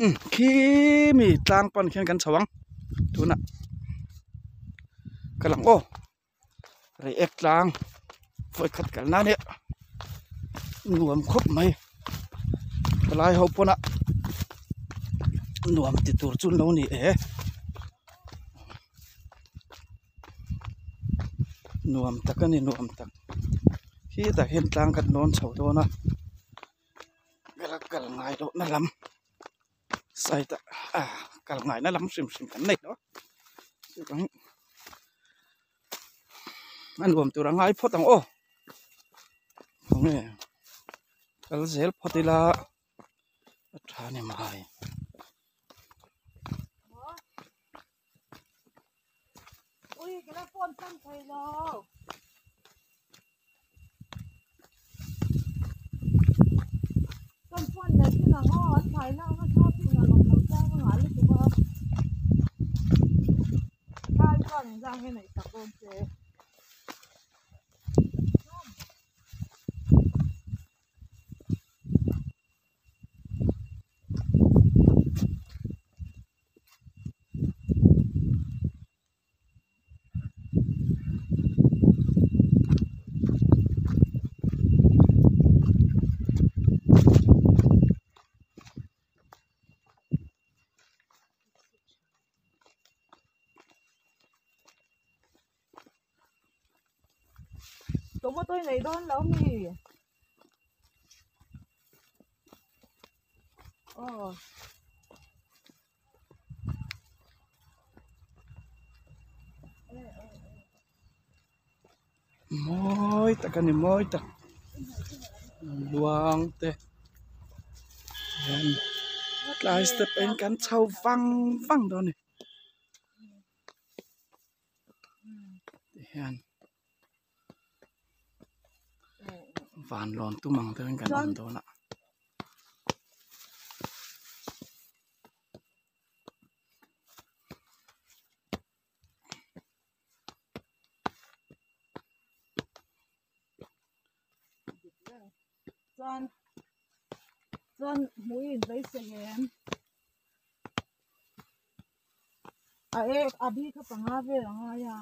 Umm khi mi tlang pan khian kan chho ang tunah kal ang aw reiek tlang vawikhat kalna ania nuam khawp mai helai ho pawn a nuam ti tur chu an lo ni e nuam tak a ni nuam tak khitah khian tlang kan lawn chho dawn a. Kal kal ngai loh na lam side ah ah kal ngai na lam hrim hrim kan nei lo chuvang a nuam tur a ngai phawt ang aw khawnge kal zel phawt ila a tha ni mai. Tomato i nei dawn lo mi? Aw. Mawi tak a ni mawi tak luang te hian tlai step ah hian kan chho vang vang dawn a ni tihian van lawn tum ang deuhin kan awm dawn a. Chuan chuan hmui in beisei em a ek a bi kha panga vel a ngai a.